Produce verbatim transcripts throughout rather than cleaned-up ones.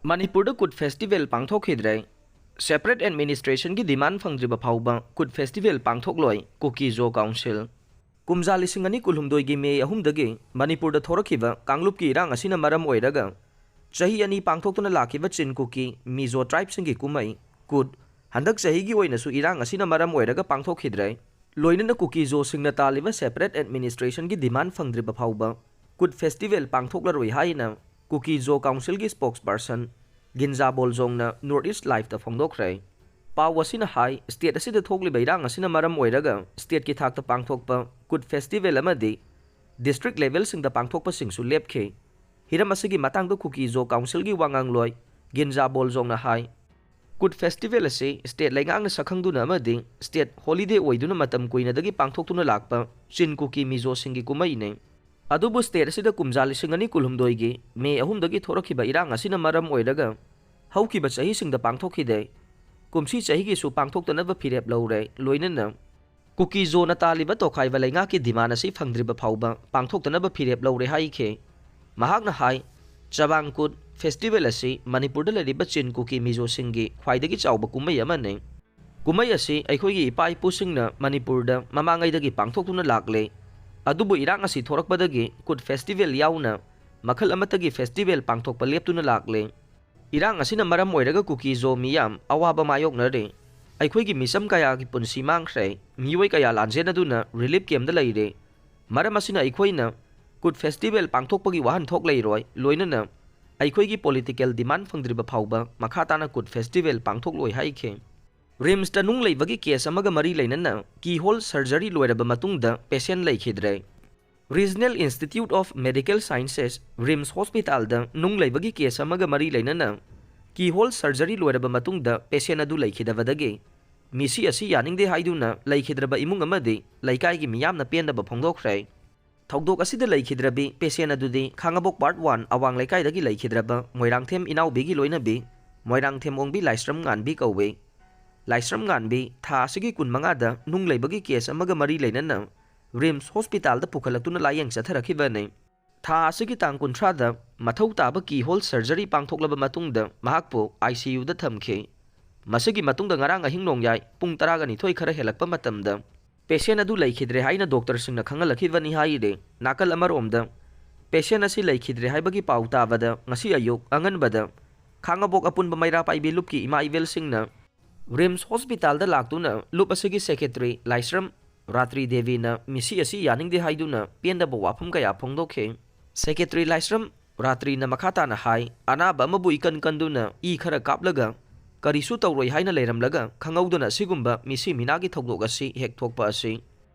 ꯃꯅꯤꯄꯨꯔꯗ ꯀꯨꯠ festival ꯄꯥꯡꯊꯣꯛꯈꯤꯗ꯭ꯔꯦ꯫ Separate ꯑꯦꯗꯃꯤꯅꯤꯁꯇ꯭ꯔꯦꯁꯟꯒꯤ ꯗꯤꯃꯥꯟ ꯐꯪꯗ꯭ꯔꯤꯕ ꯐꯥꯎꯕ ꯀꯨꯠ festival ꯄꯥꯡꯊꯣꯛꯂꯣꯏ ꯀꯨꯀꯤ ꯖꯣ council. ꯀꯨꯝꯖꯥ ꯂꯤꯁꯤꯡ ꯑꯅꯤ ꯀꯨꯟꯍꯨꯝꯗꯣꯏꯒꯤ ꯃꯦ ꯑꯍꯨꯝꯗꯒꯤ ꯃꯅꯤꯄꯨꯔꯗ ꯊꯣꯔꯛꯈꯤꯕ ꯀꯥꯡꯂꯨꯞꯀꯤ ꯏꯔꯥꯡ ꯑꯁꯤꯅ ꯃꯔꯝ ꯑꯣꯏꯔꯒ ꯆꯍꯤ ꯑꯅꯤ ꯄꯥꯡꯊꯣꯛꯇꯨꯅ ꯂꯥꯛꯈꯤꯕ ꯆꯤꯟ ꯀꯨꯀꯤ ꯃꯤꯖꯣ ꯇ꯭ꯔꯥꯏꯕꯁꯤꯡꯒꯤ ꯀꯨꯝꯍꯩ ꯀꯨꯠ ꯍꯟꯗꯛ ꯆꯍꯤꯒꯤ ꯑꯣꯏꯅꯁꯨ ꯏꯔꯥꯡ ꯑꯁꯤꯅ ꯃꯔꯝ ꯑꯣꯏꯔꯒ ꯄꯥꯡꯊꯣꯛꯈꯤꯗ꯭ꯔꯦ꯫ ꯂꯣꯏꯅꯅ ꯀꯨꯀꯤ ꯖꯣꯁꯤꯡꯅ ꯇꯥꯜꯂꯤꯕ ꯁꯦꯄꯔꯦꯠ ꯑꯦꯗꯃꯤꯅꯤꯁꯇ꯭ꯔꯦꯁꯟꯒꯤ ꯗꯤꯃꯥꯟ ꯐꯪꯗ꯭ꯔꯤꯕ ꯐꯥꯎꯕ ꯀꯨꯠ ꯐꯦꯁꯇꯤꯚꯦꯜ ꯄꯥꯡꯊꯣꯛꯂꯔꯣꯏ ꯍꯥꯏꯅ ꯀꯨꯀꯤ ꯖꯣ ꯀꯥꯎꯟꯁꯤꯜꯒꯤ ꯁ꯭ꯄꯣꯛꯁꯄꯔꯁꯟ ꯒꯤꯟꯖꯥ ꯕꯣꯜꯖꯣꯡꯅ ꯅꯣꯔꯠ ꯏꯁ ꯂꯥꯏꯐꯇ ꯐꯣꯡꯗꯣꯛꯈ꯭ꯔꯦ꯫ ꯄꯥꯎ ꯑꯁꯤꯅ ꯍꯥꯏ, ꯁ꯭ꯇꯦꯠ ꯑꯁꯤꯗ ꯊꯣꯛꯂꯤꯕ ꯏꯔꯥꯡ ꯑꯁꯤꯅ ꯃꯔꯝ ꯑꯣꯏꯔꯒ ꯁ꯭ꯇꯦꯠꯀꯤ ꯊꯥꯛꯇ ꯄꯥꯡꯊꯣꯛꯄ ꯀꯨꯠ ꯐꯦꯁꯇꯤꯚꯦꯜ ꯑꯃꯗꯤ ꯗꯤꯁꯇ꯭ꯔꯤꯛ ꯂꯦꯚꯦꯜꯁꯤꯡꯗ ꯄꯥꯡꯊꯣꯛꯄꯁꯤꯡꯁꯨ ꯂꯦꯞꯈꯤ꯫ ꯍꯤꯔꯝ ꯑꯁꯤꯒꯤ ꯃꯇꯥꯡꯗ ꯀꯨꯀꯤ ꯖꯣ ꯀꯥꯎꯟꯁꯤꯜꯒꯤ ꯋꯥꯉꯥꯡꯂꯣꯏ ꯒꯤꯟꯖꯥ ꯕꯣꯜꯖꯣꯡꯅ ꯍꯥꯏ, ꯀꯨꯠ ꯐꯦꯁꯇꯤꯚꯦꯜ ꯑꯁꯤ ꯁ꯭ꯇꯦꯠ ꯂꯩꯉꯥꯛꯅ ꯁꯛꯈꯪꯗꯨꯅ ꯑꯃꯗꯤ ꯁ꯭ꯇꯦꯠ ꯍꯣꯂꯤꯗꯦ ꯑꯣꯏꯗꯨꯅ ꯃꯇꯝ ꯀꯨꯏꯅꯗꯒꯤ ꯄꯥꯡꯊꯣꯛꯇꯨꯅ ꯂꯥꯛꯄ ꯆꯤꯟ ꯀꯨꯀꯤ ꯃꯤꯖꯣꯁꯤꯡꯒꯤ ꯀꯨꯝꯍꯩꯅꯤ꯫ ꯑꯗꯨꯕꯨ ꯁ꯭ꯇꯦꯠ ꯑꯁꯤꯗ ꯀꯨꯝꯖꯥ ꯂꯤꯁꯤꯡ ꯑꯅꯤ ꯀꯨꯟꯍꯨꯝꯗꯣꯏꯒꯤ ꯃꯦ ꯑꯍꯨꯝꯗꯒꯤ ꯊꯣꯔꯛꯈꯤꯕ ꯏꯔꯥꯡ ꯑꯁꯤꯅ ꯃꯔꯝ ꯑꯣꯏꯔꯒ ꯍꯧꯈꯤꯕ ꯆꯍꯤꯁꯤꯡꯗ ꯄꯥꯡꯊꯣꯛꯈꯤꯗꯦ꯫ ꯀꯨꯝꯁꯤ ꯆꯍꯤꯒꯤꯁꯨ ꯄꯥꯡꯊꯣꯛꯇꯅꯕ ꯐꯤꯔꯦꯞ ꯂꯧꯔꯦ꯫ ꯂꯣꯏꯅꯅ ꯀꯨꯀꯤ ꯖꯣꯅ ꯇꯥꯜꯂꯤꯕ ꯇꯣꯈꯥꯏꯕ ꯂꯩꯉꯥꯛꯀꯤ ꯗꯤꯃꯥꯟ ꯑꯁꯤ ꯐꯪꯗ꯭ꯔꯤꯕ ꯐꯥꯎꯕ ꯄꯥꯡꯊꯣꯛꯇꯅꯕ ꯐꯤꯔꯦꯞ ꯂꯧꯔꯦ ꯍꯥꯏꯈꯤ꯫ ꯃꯍꯥꯛꯅ ꯍꯥꯏ, ꯆꯕꯥꯡ ꯀꯨꯠ ꯐꯦꯁꯇꯤꯚꯦꯜ ꯑꯁꯤ ꯃꯅꯤꯄꯨꯔꯗ ꯂꯩꯔꯤꯕ ꯆꯤꯟ ꯀꯨꯀꯤ ꯃꯤꯖꯣꯁꯤꯡꯒꯤ ꯈ꯭ꯋꯥꯏꯗꯒꯤ ꯆꯥꯎꯕ ꯀꯨꯝꯍꯩ ꯑꯃꯅꯤ꯫ ꯀꯨꯝꯍꯩ ꯑꯁꯤ ꯑꯩꯈꯣꯏꯒꯤ ꯏꯄꯥ ꯏꯄꯨꯁꯤꯡꯅ ꯃꯅꯤꯄꯨꯔꯗ ꯃꯃꯥꯡꯉꯩꯗꯒꯤ ꯄꯥꯡꯊꯣꯛꯇꯨꯅ ꯂꯥꯛꯂꯦ꯫ ꯑꯗꯨꯕꯨ ꯏꯔꯥꯡ ꯑꯁꯤ ꯊꯣꯔꯛꯄꯗꯒꯤ ꯀꯨꯠ ꯐꯦꯁꯇꯤꯚꯦꯜ ꯌꯥꯎꯅ ꯃꯈꯜ ꯑꯃꯠꯇꯒꯤ ꯐꯦꯁꯇꯤꯚꯦꯜ ꯄꯥꯡꯊꯣꯛꯄ ꯂꯦꯞꯇꯨꯅ ꯂꯥꯛꯂꯦ꯫ ꯏꯔꯥꯡ ꯑꯁꯤꯅ ꯃꯔꯝ ꯑꯣꯏꯔꯒ ꯀꯨꯀꯤ ꯖꯣ ꯃꯤꯌꯥꯝ ꯑꯋꯥꯕ ꯃꯥꯌꯣꯛꯅꯔꯦ꯫ ꯑꯩꯈꯣꯏꯒꯤ ꯃꯤꯆꯝ ꯀꯌꯥꯒꯤ ꯄꯨꯟꯁꯤ ꯃꯥꯡꯈ꯭ꯔꯦ꯫ ꯃꯤꯑꯣꯏ ꯀꯌꯥ ꯂꯥꯟꯖꯦꯟꯅꯗꯨꯅ ꯔꯤꯂꯤꯐ ꯀꯦꯝꯗ ꯂꯩꯔꯦ꯫ ꯃꯔꯝ ꯑꯁꯤꯅ ꯑꯩꯈꯣꯏꯅ ꯀꯨꯠ ꯐꯦꯁꯇꯤꯚꯦꯜ ꯄꯥꯡꯊꯣꯛꯄꯒꯤ ꯋꯥꯍꯟꯊꯣꯛ ꯂꯩꯔꯣꯏ, ꯂꯣꯏꯅꯅ ꯑꯩꯈꯣꯏꯒꯤ ꯄꯣꯂꯤꯇꯤꯀꯦꯜ ꯗꯤꯃꯥꯟ ꯐꯪꯗ꯭ꯔꯤꯕ ꯐꯥꯎꯕ ꯃꯈꯥ ꯇꯥꯅ ꯀꯨꯠ ꯐꯦꯁꯇꯤꯚꯦꯜ ꯄꯥꯡꯊꯣꯛꯂꯣꯏ ꯍꯥꯏꯈꯤ꯫ ꯔꯤꯝꯁꯇ ꯅꯨꯡ ꯂꯩꯕꯒꯤ ꯀꯦꯁ ꯑꯃꯒ ꯃꯔꯤ ꯂꯩꯅꯅ ꯀꯤꯍꯣꯜ ꯁꯔꯖꯔꯤ ꯂꯣꯏꯔꯕ ꯃꯇꯨꯡꯗ ꯄꯦꯁꯦꯟ ꯂꯩꯈꯤꯗ꯭ꯔꯦ꯫ Regional institute of medical sciences, RIMS ꯍꯣꯁꯄꯤꯇꯥꯜꯗ ꯅꯨꯡ ꯂꯩꯕꯒꯤ ꯀꯦꯁ ꯑꯃꯒ ꯃꯔꯤ ꯂꯩꯅꯅ ꯀꯤꯍꯣꯜ ꯁꯔꯖꯔꯤ ꯂꯣꯏꯔꯕ ꯃꯇꯨꯡꯗ ꯄꯦꯁꯦꯟ ꯑꯗꯨ ꯂꯩꯈꯤꯗꯕꯗꯒꯤ ꯃꯤꯁꯤ ꯑꯁꯤ ꯌꯥꯅꯤꯡꯗꯦ ꯍꯥꯏꯗꯨꯅ ꯂꯩꯈꯤꯗ꯭ꯔꯕ ꯏꯃꯨꯡ ꯑꯃꯗꯤ ꯂꯩꯀꯥꯏꯒꯤ ꯃꯤꯌꯥꯝꯅ ꯄꯦꯟꯗꯕ ꯐꯣꯡꯗꯣꯛꯈ꯭ꯔꯦ꯫ ꯊꯧꯗꯣꯛ ꯑꯁꯤꯗ ꯂꯩꯈꯤꯗ꯭ꯔꯕꯤ ꯄꯦꯁꯦꯟ ꯑꯗꯨꯗꯤ ꯈꯥꯉꯕꯣꯛ ꯄꯥꯔꯠ ꯋꯥꯟ ꯑꯋꯥꯡ ꯂꯩꯀꯥꯏꯗꯒꯤ ꯂꯩꯈꯤꯗ꯭ꯔꯕ ꯃꯣꯏꯔꯥꯡꯊꯦꯝ ꯏꯅꯥꯎꯕꯤꯒꯤ ꯂꯣꯏꯅꯕꯤ ꯃꯣꯏꯔꯥꯡꯊꯦꯝ ꯑꯣꯡꯕꯤ ꯂꯥꯏꯁ꯭ꯔꯝ ꯉꯥꯟꯕꯤ ꯀꯧꯏ꯫ ꯂꯥꯏꯁ꯭ꯔꯝ ꯉꯥꯟꯕꯤ ꯊꯥ ꯑꯁꯤꯒꯤ ꯀꯨꯟꯃꯉꯥꯗ ꯅꯨꯡ ꯂꯩꯕꯒꯤ ꯀꯦꯁ ꯑꯃꯒ ꯃꯔꯤ ꯂꯩꯅꯅ ꯔꯤꯝꯁ ꯍꯣꯁꯄꯤꯇꯥꯜꯗ ꯄꯨꯈꯠꯂꯛꯇꯨꯅ ꯂꯥꯌꯦꯡ ꯆꯠꯊꯔꯛꯈꯤꯕꯅꯤ꯫ ꯊꯥ ꯑꯁꯤꯒꯤ ꯇꯥꯡ ꯀꯨꯟꯊ꯭ꯔꯥꯗ ꯃꯊꯧ ꯇꯥꯕ keyhole surgery ꯄꯥꯡꯊꯣꯛꯂꯕ ꯃꯇꯨꯡꯗ ꯃꯍꯥꯛꯄꯨ I C U ꯗ ꯊꯝꯈꯤ꯫ ꯃꯁꯤꯒꯤ ꯃꯇꯨꯡꯗ ꯉꯔꯥꯡ ꯑꯍꯤꯡ ꯅꯣꯡꯌꯥꯏ ꯄꯨꯡ ꯇꯔꯥꯒ ꯅꯤꯊꯣꯏ ꯈꯔ ꯍꯦꯜꯂꯛꯄ ꯃꯇꯝꯗ patient ꯑꯗꯨ ꯂꯩꯈꯤꯗ꯭ꯔꯦ ꯍꯥꯏꯅ ꯗꯣꯛꯇꯔꯁꯤꯡꯅ ꯈꯪꯍꯜꯂꯛꯈꯤꯕꯅꯤ ꯍꯥꯏꯔꯤ꯫ ꯅꯥꯀꯜ ꯑꯃꯔꯣꯝꯗ, patient ꯑꯁꯤ ꯂꯩꯈꯤꯗ꯭ꯔꯦ ꯍꯥꯏꯕꯒꯤ ꯄꯥꯎ ꯇꯥꯕꯗ ꯉꯁꯤ ꯑꯌꯨꯛ ꯑꯉꯟꯕꯗ ꯈꯥꯉꯕꯣꯛ ꯑꯄꯨꯟꯕ ꯃꯩꯔꯥ ꯄꯥꯏꯕꯤ ꯂꯨꯞꯀꯤ ꯏꯃꯥ ꯏꯕꯦꯜꯁꯤꯡꯅ ꯔꯤꯝꯁ ꯍꯣꯁꯄꯤꯇꯥꯜꯗ ꯂꯥꯛꯇꯨꯅ ꯂꯨꯞ ꯑꯁꯤꯒꯤ ꯁꯦꯀ꯭ꯔꯦꯇꯔꯤ ꯂꯥꯏꯁ꯭ꯔꯝ ꯔꯥꯇ꯭ꯔꯤ ꯗꯦꯕꯤꯅ ꯃꯤꯁꯤ ꯑꯁꯤ ꯌꯥꯅꯤꯡꯗꯦ ꯍꯥꯏꯗꯨꯅ ꯄꯦꯟꯗꯕ ꯋꯥꯐꯝ ꯀꯌꯥ ꯐꯣꯡꯗꯣꯛꯈꯤ꯫ ꯁꯦꯀ꯭ꯔꯦꯇꯔꯤ ꯂꯥꯏꯁ꯭ꯔꯝ ꯔꯥꯇ꯭ꯔꯤꯅ ꯃꯈꯥ ꯇꯥꯅ ꯍꯥꯏ, ꯑꯅꯥꯕ ꯑꯃꯕꯨ ꯏꯀꯟ ꯀꯟꯗꯨꯅ ꯏ ꯈꯔ ꯀꯥꯞꯂꯒ ꯀꯔꯤꯁꯨ ꯇꯧꯔꯣꯏ ꯍꯥꯏꯅ ꯂꯩꯔꯝꯂꯒ ꯈꯪꯍꯧꯗꯅ ꯑꯁꯤꯒꯨꯝꯕ ꯃꯤꯁꯤ ꯃꯤꯅꯥꯒꯤ ꯊꯧꯗꯣꯛ ꯑꯁꯤ ꯍꯦꯛ ꯊꯣꯛꯄ ꯑꯁꯤ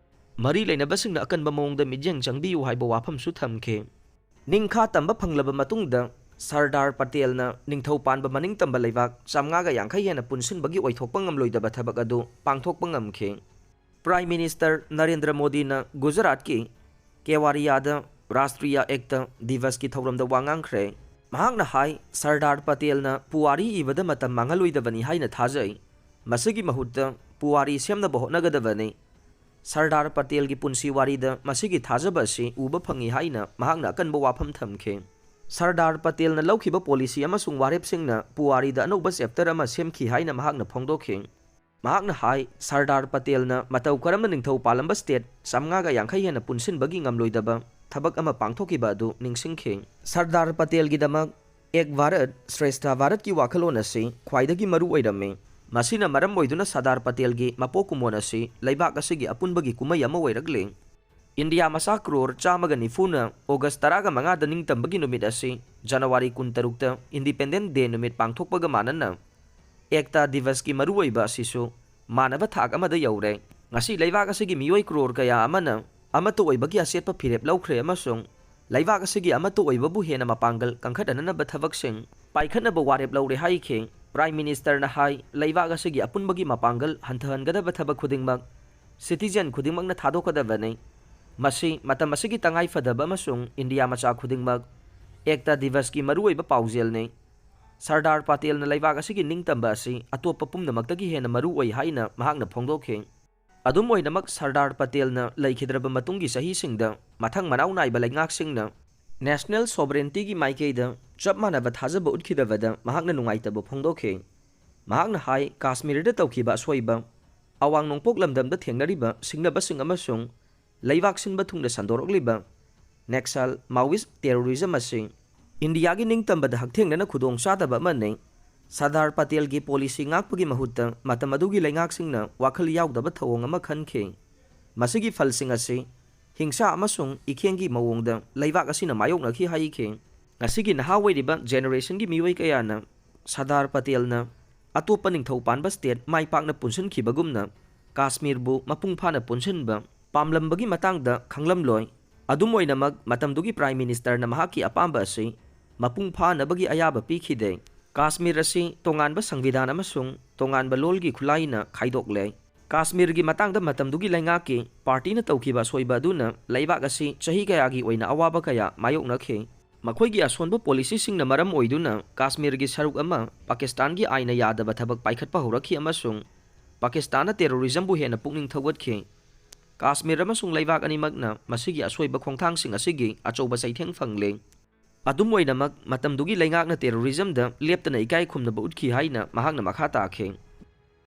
ꯃꯔꯤ ꯂꯩꯅꯕꯁꯤꯡꯅ ꯑꯀꯟꯕ ꯃꯑꯣꯡꯗ ꯃꯤꯠꯌꯦꯡ ꯆꯪꯕꯤꯌꯨ ꯍꯥꯏꯕ ꯋꯥꯐꯝꯁꯨ ꯊꯝꯈꯤ꯫ ꯅꯤꯡꯈꯥ ꯇꯝꯕ ꯐꯪꯂꯕ ꯃꯇꯨꯡꯗ ꯁꯔꯗꯥꯔ ꯄꯇꯦꯜꯅ ꯅꯤꯡꯊꯧ ꯄꯥꯟꯕ ꯃꯅꯤꯡꯇꯝꯕ ꯂꯩꯕꯥꯛ ꯆꯥꯝꯃꯉꯥꯒ ꯌꯥꯡꯈꯩ ꯍꯦꯟꯅ ꯄꯨꯟꯁꯤꯟꯕꯒꯤ ꯑꯣꯏꯊꯣꯛꯄ ꯉꯝꯂꯣꯏꯗꯕ ꯊꯕꯛ ꯑꯗꯨ ꯄꯥꯡꯊꯣꯛꯄ ꯉꯝꯈꯤ꯫ Prime Minister ꯅꯔꯦꯟꯗ꯭ꯔ ꯃꯣꯗꯤꯅ ꯒꯨꯖꯔꯥꯠꯀꯤ ꯀꯦꯋꯥꯔꯤꯌꯥꯗ ꯔꯥꯁꯇ꯭ꯔꯤꯌꯥ ꯑꯦꯛꯇ ꯗꯤꯕꯁꯀꯤ ꯊꯧꯔꯝꯗ ꯋꯥ ꯉꯥꯡꯈ꯭ꯔꯦ꯫ ꯃꯍꯥꯛꯅ ꯍꯥꯏ, ꯁꯔꯗꯥꯔ ꯄꯇꯦꯜꯅ ꯄꯨꯋꯥꯔꯤ ꯏꯕꯗ ꯃꯇꯝ ꯃꯥꯡꯍꯜꯂꯣꯏꯗꯕꯅꯤ ꯍꯥꯏꯅ ꯊꯥꯖꯩ꯫ ꯃꯁꯤꯒꯤ ꯃꯍꯨꯠꯇ ꯄꯨꯋꯥꯔꯤ ꯁꯦꯝꯅꯕ ꯍꯣꯠꯅꯒꯗꯕꯅꯤ꯫ ꯁꯔꯗꯥꯔ ꯄꯇꯦꯜꯒꯤ ꯄꯨꯟꯁꯤ ꯋꯥꯔꯤꯗ ꯃꯁꯤꯒꯤ ꯊꯥꯖꯕ ꯑꯁꯤ ꯎꯕ ꯐꯪꯏ ꯍꯥꯏꯅ ꯃꯍꯥꯛꯅ ꯑꯀꯟꯕ ꯋꯥꯐꯝ ꯊꯝꯈꯤ꯫ ꯁꯔꯗꯥꯔ ꯄꯇꯦꯜꯅ ꯂꯧꯈꯤꯕ ꯄꯣꯂꯤꯁꯤ ꯑꯃꯁꯨꯡ ꯋꯥꯔꯦꯞꯁꯤꯡꯅ ꯄꯨꯋꯥꯔꯤꯗ ꯑꯅꯧꯕ ꯆꯦꯞꯇꯔ ꯑꯃ ꯁꯦꯝꯈꯤ ꯍꯥꯏꯅ ꯃꯍꯥꯛꯅ ꯐꯣꯡꯗꯣꯛꯈꯤ꯫ ꯃꯍꯥꯛꯅ ꯍꯥꯏ, ꯁꯔꯗꯥꯔ ꯄꯇꯦꯜꯅ ꯃꯇꯧ ꯀꯔꯝꯅ ꯅꯤꯡꯊꯧ ꯄꯥꯜꯂꯝꯕ ꯁ꯭ꯇꯦꯠ ꯆꯥꯝꯃꯉꯥꯒ ꯌꯥꯡꯈꯩ ꯍꯦꯟꯅ ꯄꯨꯟꯁꯤꯟꯕꯒꯤ ꯉꯝꯂꯣꯏꯗꯕ ꯊꯕꯛ ꯑꯃ ꯄꯥꯡꯊꯣꯛꯈꯤꯕ ꯑꯗꯨ ꯅꯤꯡꯁꯤꯡꯈꯤ꯫ ꯁꯔꯗꯥꯔ ꯄꯇꯦꯜꯒꯤꯗꯃꯛ ꯑꯦꯛ ꯚꯥꯔꯠ ꯁ꯭ꯔꯦꯁꯊ ꯚꯥꯔꯠꯀꯤ ꯋꯥꯈꯜꯂꯣꯟ ꯑꯁꯤ ꯈ꯭ꯋꯥꯏꯗꯒꯤ ꯃꯔꯨ ꯑꯣꯏꯔꯝꯃꯤ꯫ ꯃꯁꯤꯅ ꯃꯔꯝ ꯑꯣꯏꯗꯨꯅ ꯁꯔꯗꯥꯔ ꯄꯇꯦꯜꯒꯤ ꯃꯄꯣꯛ ꯀꯨꯝꯑꯣꯟ ꯑꯁꯤ ꯂꯩꯕꯥꯛ ꯑꯁꯤꯒꯤ ꯑꯄꯨꯟꯕꯒꯤ ꯀꯨꯝꯍꯩ ꯑꯃ ꯑꯣꯏꯔꯛꯂꯤ꯫ ꯏꯟꯗꯤꯌꯥ ꯃꯆꯥ ꯀ꯭ꯔꯣꯔ ꯆꯥꯝꯃꯒ ꯅꯤꯐꯨꯅ ꯑꯣꯒꯁ ꯇꯔꯥꯒ ꯃꯉꯥꯗ ꯅꯤꯡꯇꯝꯕꯒꯤ ꯅꯨꯃꯤꯠ ꯑꯁꯤ ꯖꯅꯋꯥꯔꯤ ꯀꯨꯟꯇꯔꯨꯛꯇ Independence Day ꯅꯨꯃꯤꯠ ꯄꯥꯡꯊꯣꯛꯄꯒ ꯃꯥꯟꯅꯅ ꯑꯦꯛꯇꯥ ꯗꯤꯕꯁꯀꯤ ꯃꯔꯨꯑꯣꯏꯕ ꯑꯁꯤꯁꯨ ꯃꯥꯟꯅꯕ ꯊꯥꯛ ꯑꯃꯗ ꯌꯧꯔꯦ꯫ ꯉꯁꯤ ꯂꯩꯕꯥꯛ ꯑꯁꯤꯒꯤ ꯃꯤꯑꯣꯏ ꯀ꯭ꯔꯣꯔ ꯀꯌꯥ ꯑꯃꯅ ꯑꯃꯠꯇ ꯑꯣꯏꯕꯒꯤ ꯑꯆꯦꯠꯄ ꯐꯤꯔꯦꯞ ꯂꯧꯈ꯭ꯔꯦ ꯑꯃꯁꯨꯡ ꯂꯩꯕꯥꯛ ꯑꯁꯤꯒꯤ ꯑꯃꯠꯇ ꯑꯣꯏꯕꯕꯨ ꯍꯦꯟꯅ ꯃꯄꯥꯡꯒꯜ ꯀꯟꯈꯠꯍꯟꯅꯕ ꯊꯕꯛꯁꯤꯡ ꯄꯥꯏꯈꯠꯅꯕ ꯋꯥꯔꯦꯞ ꯂꯧꯔꯦ ꯍꯥꯏꯈꯤ꯫ Prime Minister ꯅ ꯍꯥꯏ, ꯂꯩꯕꯥꯛ ꯑꯁꯤꯒꯤ ꯑꯄꯨꯟꯕꯒꯤ ꯃꯄꯥꯡꯒꯜ ꯍꯟꯊꯍꯟꯒꯗꯕ ꯊꯕꯛ ꯈꯨꯗꯤꯡꯃꯛ citizen ꯈꯨꯗꯤꯡꯃꯛꯅ ꯊꯥꯗꯣꯛꯀꯗꯕꯅꯤ꯫ ꯃꯁꯤ ꯃꯇꯝ ꯑꯁꯤꯒꯤ ꯇꯉꯥꯏ ꯐꯗꯕ ꯑꯃꯁꯨꯡ ꯏꯟꯗꯤꯌꯥ ꯃꯆꯥ ꯈꯨꯗꯤꯡꯃꯛ ꯑꯦꯛꯇꯥ ꯗꯤꯕꯁꯀꯤ ꯃꯔꯨꯑꯣꯏꯕ ꯄꯥꯎꯖꯦꯜꯅꯤ꯫ ꯁꯔꯗꯥꯔ ꯄꯇꯦꯜꯅ ꯂꯩꯕꯥꯛ ꯑꯁꯤꯒꯤ ꯅꯤꯡꯇꯝꯕ ꯑꯁꯤ ꯑꯇꯣꯞꯄ ꯄꯨꯝꯅꯃꯛꯇꯒꯤ ꯍꯦꯟꯅ ꯃꯔꯨ ꯑꯣꯏ ꯍꯥꯏꯅ ꯃꯍꯥꯛꯅ ꯐꯣꯡꯗꯣꯛꯈꯤ꯫ ꯑꯗꯨꯝ ꯑꯣꯏꯅꯃꯛ, ꯁꯔꯗꯥꯔ ꯄꯇꯦꯜꯅ ꯂꯩꯈꯤꯗ꯭ꯔꯕ ꯃꯇꯨꯡꯒꯤ ꯆꯍꯤꯁꯤꯡꯗ ꯃꯊꯪ ꯃꯅꯥꯎ ꯅꯥꯏꯕ ꯂꯩꯉꯥꯛꯁꯤꯡꯅ National sovereigntyꯒꯤ ꯃꯥꯏꯀꯩꯗ ꯆꯞ ꯃꯥꯟꯅꯕ ꯊꯥꯖꯕ ꯎꯠꯈꯤꯗꯕꯗ ꯃꯍꯥꯛꯅ ꯅꯨꯡꯉꯥꯏꯇꯕ ꯐꯣꯡꯗꯣꯛꯈꯤ꯫ ꯃꯍꯥꯛꯅ ꯍꯥꯏ, ꯀꯥꯁꯃꯤꯔꯗ ꯇꯧꯈꯤꯕ ꯑꯁꯣꯏꯕ, ꯑꯋꯥꯡ ꯅꯣꯡꯄꯣꯛ ꯂꯝꯗꯝꯗ ꯊꯦꯡꯅꯔꯤꯕ ꯁꯤꯡꯅꯕꯁꯤꯡ ꯑꯃꯁꯨꯡ ꯂꯩꯕꯥꯛ ꯁꯤꯟꯕ ꯊꯨꯡꯅ ꯁꯟꯗꯣꯔꯛꯂꯤꯕ Naxal Maoist terrorism ꯑꯁꯤ ꯏꯟꯗꯤꯌꯥꯒꯤ ꯅꯤꯡꯇꯝꯕꯗ ꯍꯛꯊꯦꯡꯅꯅ ꯈꯨꯗꯣꯡ ꯆꯥꯗꯕ ꯑꯃꯅꯤ꯫ ꯁꯔꯗꯥꯔ ꯄꯇꯦꯜꯒꯤ policy ꯉꯥꯛꯄꯒꯤ ꯃꯍꯨꯠꯇ ꯃꯇꯝ ꯑꯗꯨꯒꯤ ꯂꯩꯉꯥꯛꯁꯤꯡꯅ ꯋꯥꯈꯜ ꯌꯥꯎꯗꯕ ꯊꯧꯑꯣꯡ ꯑꯃ ꯈꯟꯈꯤ꯫ ꯃꯁꯤꯒꯤ ꯐꯜꯁꯤꯡ ꯑꯁꯤ ꯍꯤꯡꯁꯥ ꯑꯃꯁꯨꯡ ꯏꯈꯦꯡꯒꯤ ꯃꯑꯣꯡꯗ ꯂꯩꯕꯥꯛ ꯑꯁꯤꯅ ꯃꯥꯌꯣꯛꯅꯈꯤ ꯍꯥꯏꯈꯤ꯫ ꯉꯁꯤꯒꯤ ꯅꯍꯥ ꯑꯣꯏꯔꯤꯕ generationꯒꯤ ꯃꯤꯑꯣꯏ ꯀꯌꯥꯅ ꯁꯔꯗꯥꯔ ꯄꯇꯦꯜꯅ ꯑꯇꯣꯞꯄ ꯅꯤꯡꯊꯧ ꯄꯥꯟꯕ state ꯃꯥꯏ ꯄꯥꯛꯅ ꯄꯨꯟꯁꯤꯟꯈꯤꯕꯒꯨꯝꯅ ꯀꯥꯁꯃꯤꯔꯕꯨ ꯃꯄꯨꯡ ꯐꯥꯅ ꯄꯨꯟꯁꯤꯟꯕ ꯄꯥꯝꯂꯝꯕꯒꯤ ꯃꯇꯥꯡꯗ ꯈꯪꯂꯝꯂꯣꯏ꯫ ꯑꯗꯨꯝ ꯑꯣꯏꯅꯃꯛ, ꯃꯇꯝꯗꯨꯒꯤ Prime Ministerꯅ ꯃꯍꯥꯛꯀꯤ ꯑꯄꯥꯝꯕ ꯑꯁꯤ ꯃꯄꯨꯡ ꯐꯥꯅꯕꯒꯤ ꯑꯌꯥꯕ ꯄꯤꯈꯤꯗꯦ꯫ ꯀꯥꯁꯃꯤꯔ ꯑꯁꯤ ꯇꯣꯉꯥꯟꯕ ꯁꯪꯕꯤꯙꯥꯟ ꯑꯃꯁꯨꯡ ꯇꯣꯉꯥꯟꯕ ꯂꯣꯜꯒꯤ ꯈꯨꯠꯂꯥꯏꯅ ꯈꯥꯏꯗꯣꯛꯂꯦ꯫ ꯀꯥꯁꯃꯤꯔꯒꯤ ꯃꯇꯥꯡꯗ ꯃꯇꯝꯗꯨꯒꯤ ꯂꯩꯉꯥꯛꯀꯤ partyꯅ ꯇꯧꯈꯤꯕ ꯑꯁꯣꯏꯕ ꯑꯗꯨꯅ ꯂꯩꯕꯥꯛ ꯑꯁꯤ ꯆꯍꯤ ꯀꯌꯥꯒꯤ ꯑꯣꯏꯅ ꯑꯋꯥꯕ ꯀꯌꯥ ꯃꯥꯌꯣꯛꯅꯈꯤ꯫ ꯃꯈꯣꯏꯒꯤ ꯑꯁꯣꯟꯕ policyꯁꯤꯡꯅ ꯃꯔꯝ ꯑꯣꯏꯗꯨꯅ ꯀꯥꯁꯃꯤꯔꯒꯤ ꯁꯔꯨꯛ ꯑꯃ ꯄꯥꯀꯤꯁꯇꯥꯟꯒꯤ ꯑꯥꯏꯟꯅ ꯌꯥꯗꯕ ꯊꯕꯛ ꯄꯥꯏꯈꯠꯄ ꯍꯧꯔꯛꯈꯤ ꯑꯃꯁꯨꯡ ꯄꯥꯀꯤꯁꯇꯥꯟꯅ terrorismꯕꯨ ꯍꯦꯟꯅ ꯄꯨꯛꯅꯤꯡ ꯊꯧꯒꯠꯈꯤ꯫ ꯀꯥꯁꯃꯤꯔ ꯑꯃꯁꯨꯡ ꯂꯩꯕꯥꯛ ꯑꯅꯤꯃꯛꯅ ꯃꯁꯤꯒꯤ ꯑꯁꯣꯏꯕ ꯈꯣꯡꯊꯥꯡꯁꯤꯡ ꯑꯁꯤꯒꯤ ꯑꯆꯧꯕ ꯆꯩꯊꯦꯡ ꯐꯪꯂꯦ꯫ ꯑꯗꯨꯝ ꯑꯣꯏꯅꯃꯛ, ꯃꯇꯝꯗꯨꯒꯤ ꯂꯩꯉꯥꯛꯅ terrorismꯗ ꯂꯦꯞꯇꯅ ꯏꯀꯥꯏ ꯈꯨꯝꯅꯕ ꯎꯠꯈꯤ ꯍꯥꯏꯅ ꯃꯍꯥꯛꯅ ꯃꯈꯥ ꯇꯥꯈꯤ꯫